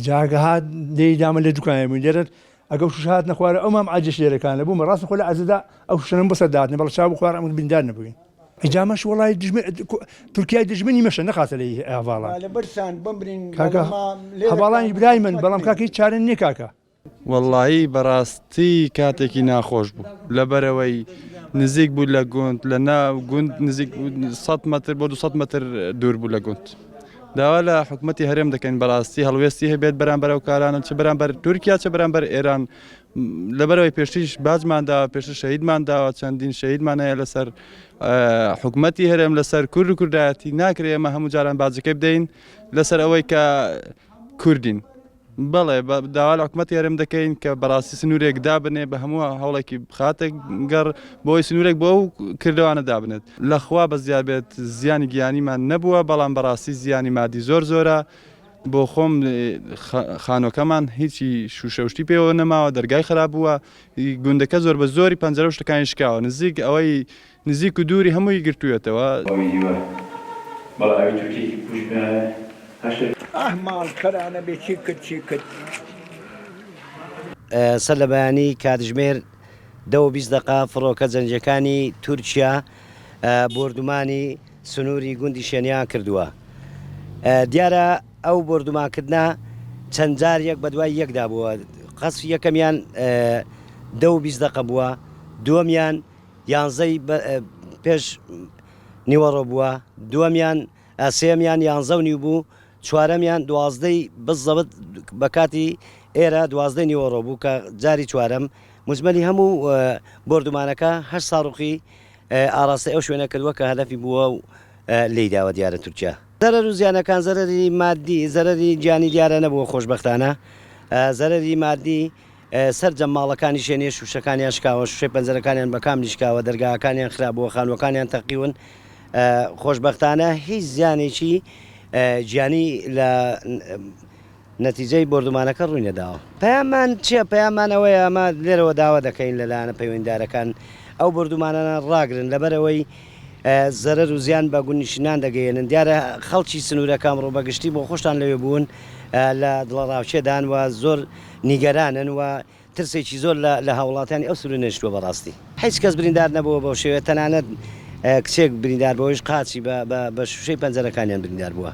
جاگە هات لێی دامە لە دوکانێ بووین لێرە ئەگەو شوشە هاتنە خوارە ئەو مام عاجش لێرەکانە بوومە ڕاست خۆ لە عەزدا ئەو شوشەنم بەسەر داهاتنە بەڵ چاو خوار ئەم بریندار نەبووین ئیجا مەش وەڵای دژمن تورکیای دژمنی مەشە نەخاتە لێی هەڤاڵان لە برسان بمرین کاکە هەڤاڵانی برای من بەڵام کاکە هیچ چارە نییە کاکە. وەڵایی بەڕاستی کاتێکی ناخۆش بوو لەبەرئەوەی نزیک بوو لە گوند لە ناو گوند نزیک 100 مەتر بۆ 200 مەتر دوور بوو لە گوند داوا لە حکوومەتی هەرێم دەکەین بەڕاستی هەڵوێستی هەبێت بەرامبەر ئەو کارانە چ بەرامبەر تورکیا چ بەرامبەر ئێران لەبەرەوەی پێشتریش باجمان داوە پێشتر شەهیدمان داوە چەندین شەهیدمان هەیە لەسەر حکوومەتی هەرێم لەسەر کورد و کوردایەتی ناکرێ ئێمە هەموو جاران باجەکەی بدەین لەسەر ئەوەی کە کوردین بەڵێ داوا لە حکوومەتی هەرێم دەکەین کە بەڕاستی سنوورێک دابنێ بە هەموو هەوڵێکی بخاتە گەڕ بۆی سنوورێک بۆ ئەو کردوانە دابنێت لەخوا بە زیاد بێت زیانی گیانیمان نەبووە بەڵام بەڕاستی زیانی مادی زۆر زۆرە بۆ خۆم خانۆکەمان هیچی شوشە و شتی پێوە نەماوە دەرگای خراپ بووە گوندەکە زۆر بە زۆری پەنجەرە و شتەکانی شکاوە نزیک ئەوەی نزیک و دووری هەمووی گرتوویەتەوە. ئەوی دیوە بەڵێ ئەوی تورکیەکی پوش بە هەشت. ئاه ماڵ کەرانە بێ چی کرد چی کرد. سەر لە بەیانی کاتژمێر دە و 20 دەقە فڕۆکە جەنگیەکانی تورکیا بۆردومانی سنووری گوندی شێنیان کردووە. دیارە ئەو بۆردومانکردنە چەند جار یەک بەدوای یەکدا بووە. قەسفی یەکەمیان دە و 20 دەقە بووە، دووەمیان یانزەی پێش نیوەڕۆ بووە، دووەمیان سێیەمیان یانزە و نیو بوو، چوارەمیان دوازدەی بزەبت بە کاتی ئێرە دوازدەی نیوەڕۆ بوو کە جاری چوارەم مجمەلی هەموو بۆردومانەکە هەشت ساڕوخی ئاڕاستەی ئەو شوێنە کردووە کە هەدەفی بووە و لێی داوە دیارە تورکیا. زەرەر و زیانەکان زەرەری مادی زەرەری گیانی دیارە نەبووە خۆشبەختانە زەرەری مادی سەرجەم ماڵەکانی شێنێ شوشەکانیان شکاوە شوشەی پەنجەرەکانیان بە کاملی شکاوە دەرگاکانیان خراپبووە خانووەکانیان تەقیون خۆشبەختانە هیچ زیانێکی گیانی لە نەتیجەی بۆردومانەکە ڕووی نەداوە. پەیاممان چیە؟ پەیاممان ئەوەیە ئەمە لێرەوە داوا دەکەین لە لایەنە پەیوەندیدارەکان ئەو بۆردومانانە ڕاگرن لەبەرئەوەی زەرەر و زیان بە گوندنشینان دەگەیەنن. دیارە خەڵکی سنوورەکە ئەمڕۆ بە گشتی بۆ خۆشتان لەوێ بوون لە دڵەڕاوکێدان و زۆر نیگەرانن و ترسێکی زۆر لە لە هاوڵاتیانی ئەو سنوورە نێشتووە بەڕاستی. هیچ کەس بریندار نەبووە بەو شێوەیە تەنانەت کچێک بریندار بووە ئەویش قاچی بە بە بە شووشەی پەنجەرەکانیان بریندار بووە.